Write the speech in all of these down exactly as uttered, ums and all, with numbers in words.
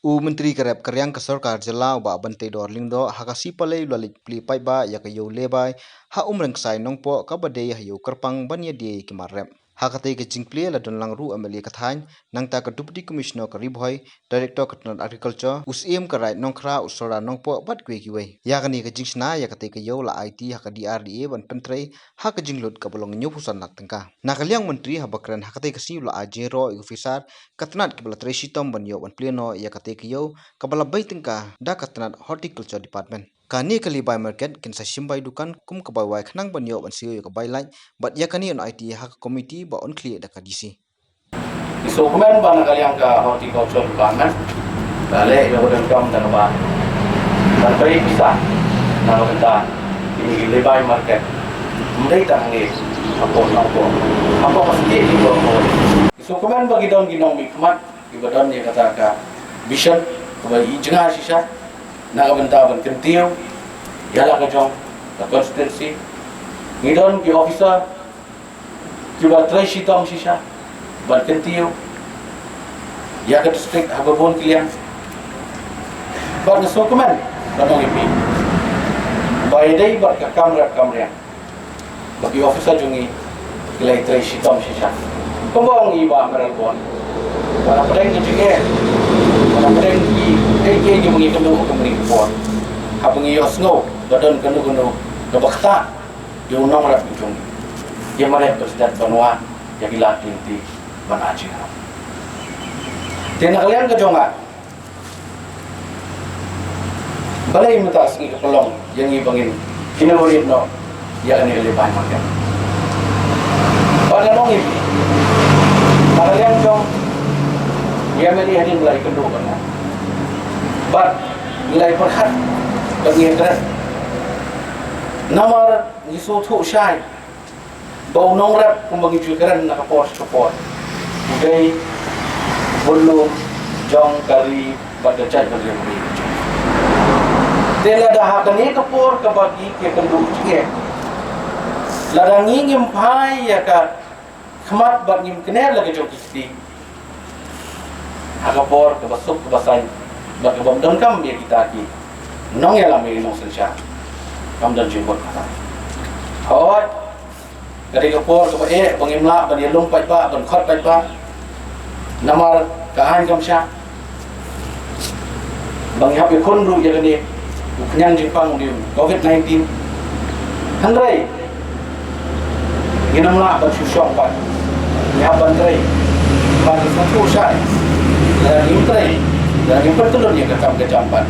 U Myntri ka rep ka riang ka sorkar jylla u Bah Banteidor Lyngdoh ha ka sngi Palei u la leit plie paidbah ïa ka ïew Lebai ha Umrangksai Nongpoh kaba dei ha ïew kyrpang ban ïadie ïa ki mar rep. Ha katei ka jingplie la don lang ruh M L A ka thaiñ, nangta ka Deputy Commissioner ka Ri Bhoi, Director ka tnat Agriculture, u Syiem ka Raid Nongkhrah, u Sordar Nongpoh bad kiwei kiwei. Ïa kane ka jingshna ïa katei ka ïew la aiti ha ka D R D A ban pyntrei ha ka jinglut kaba long hynñiewphew san lak tyngka. Na ka liang u Myntri haba kren ha katei ka sngi u la ai jingïaroh ïa ki officer ka tnat kiba la trei shitom ban ïoh ban plie noh ïa katei ka ïew kaba la bei tyngka da ka tnat Horticulture Department. Kane ka Lebai Market kin sa shim bai dukan kum ka bai wai khnang ban ïoh ban siew ïa ka bai lait bad ïa kane yn aiti ha ka komiti ba yn khlieh da ka D C. Ngi sngewkmen ba na ka liang ka Horticulture Department ka leh ïa ka donkam da kaba ban pynbeit pisa na ka bynta kine ki Lebai Market. Ym dei tang hangne hapoh Nongpoh, hapoh ka state jong ngi. Ngi sngewkmen ba ki don ki nongmihkhmat kiba don ïa kata ka vision kaba i jngai shisha na ka bynta ban kyntiew ïa la ka jong ka constituency. Ngi don ki officer kiba trei shitom shisha ban kyntiew ïa ka district ha ba bun ki liang. Bad nga sngewkmen ban ong ïa phi ba ïadei bad ka kam rep kam riang ba ki officer jong ngi ki la ïatrei shitom shisha. Kumba ong i Bah Mayralborn, ba la pdeng ka jingeh, ba la pdeng ki, eh, eh, kiba ngi kynduh ha kane ka por. Haba ngi ïohsngew ba don kano kano kaba ktah ïa u nongrep jong ngi, ïa mareh ba stet ban wad ïa ki lad ki lynti ban ai jingïarap. Te na ka liang ka jong nga, balei mynta ka sngi ka pynlong ïa ngi ba ngin inaugurate noh ïa kane ka Lebai Market? Bad ngan ong ïa phi, na ka liang jong ngi, ïa mynta hadien ba la ïakynduh bad nga, bad ngi la ïapyrkhat bad ngi ïakren. Namar ngi sngewthuh shai ba u nongrep kumba ngi ju kren na ka por sha ka por, u dei u bynlum jong ka ri bad ka jaitbynriew. Te lada ha kane ka por kaba ki ïakynduh jingeh, lada ngi ngim phai ïa ka khmat bad ngim kner la ka jong ki kti ha ka por kaba suk kaba saiñ bad kaba ym donkam ïa kita ki nongïalam, ïa ki nongsynshar, kam don jingmut. Hooid, ka dei ka por kaba eh ba ngim lah ban ïalum paidbah, ban khot paidbah, namar ka aiñ kam shah ba ngi hap ïakhun ruh ïa kane u khñiang jingpang, u dei u Covid nineteen. Hynrei ngin ym lah ban shu shong pat, ngi hap ban trei. Bad ngi sngewthuh shai, lada ngim trei, lada ngim pyntyllun ïa ka kam ka jam pat,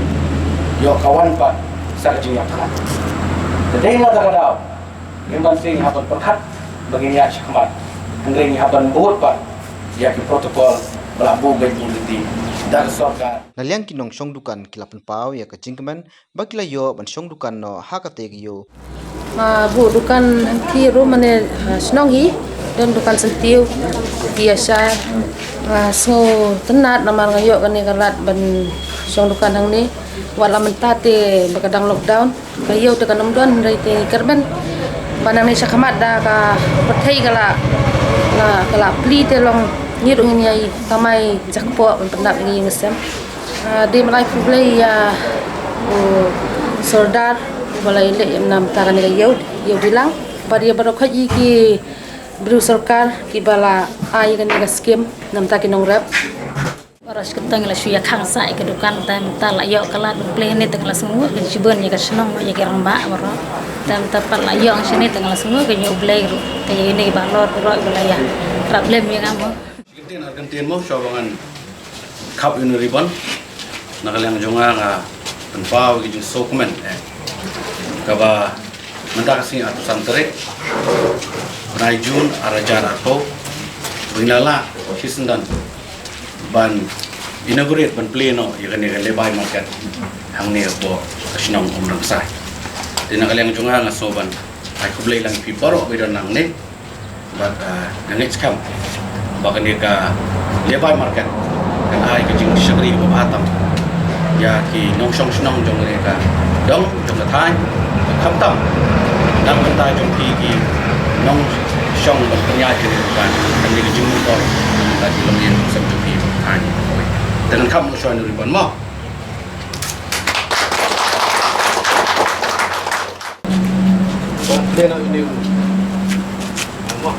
ïoh ka wan pat sa ka jingïap tlot. Te dei na kata ka daw, ngim banse ngi hap ban pyrkhat ba ngin ïaid shakhmat, hynrei ngi hap ban bud pat ïa ki protocol ba la buh beit buh lynti da ka sorkar. Na liang ki nongshong dukan ki la pynpaw ïa ka jingkmen ba ki la ïoh ban shong dukan noh ha katei ka ïew. Nga buh dukan hangne ruh, mane, ha shnong hi don dukan syntiew, ki ïa shah. Nga sngewtynnat namar nga ïoh kane ka lad ban shong dukan hangne. Wat la mynta te ba ka dang lockdown, ka ïew te kan ym don, hynrei te kyrmen ba nangne shakhmat da ka pyrthei ka la, la, ka la plie te long ngi ruh ngin ïai kamai jakpoh ban pyndap ïa ngi ïing sem. Ah, dei ban ai khublei ïa u Sordar uba la ïa leh ïa mynta kane ka ïew, ïew Dilang. Bad ïa baroh khoit ïa ki briew sorkar kiba la ai ïa kane ka skim na bynta ki nongrep. Baroh shi kyntang la shu ïa khang sa ïa ka dukan, te mynta la ïoh ka lad ban plie hangne te nga la sngewnguh, kan shibun ïa ka shnong, ïa ki rangbah baroh. Te mynta pat la ïoh shane te nga la sngewnguh, kan ïoh U Blei ruh. Te ïa kine ki bahlor baroh kiba la ïa rap lem ïa nga mo. Kyntien ar kyntien mo shuwa ba ngan khap ïa une u ribbon. Na ka liang jong nga nga pynpaw ïa ka jingsngewkmen, eh, kaba mynta ka sngi arphew san tarik bnai June arhajar arphew, ba ngi la lah shisyndon ban inaugurate, ban plie noh ïa kane ka Lebai Market hangne hapoh ka shnong Umrangksai. Te na ka liang jong nga nga sngew ban ai khublei lang ïa phi baroh ba don hangne. Bad, ah, nga ngeit skhem ba kane ka Lebai Market kan ai ka jingshakri kaba bha tam ïa ki nongshong shnong jong kane ka dong, jong ka thaiñ, khamtam na ka bynta jong phi ki nongshong ban pynïaid kane ka dukan, kan dei ka jingmyntoi na ki longïing longsem jong phi ha ka thaiñ. Te ngan kham noh shuwa ïa u ribbon mo. Kong plie noh ïa u. Mo.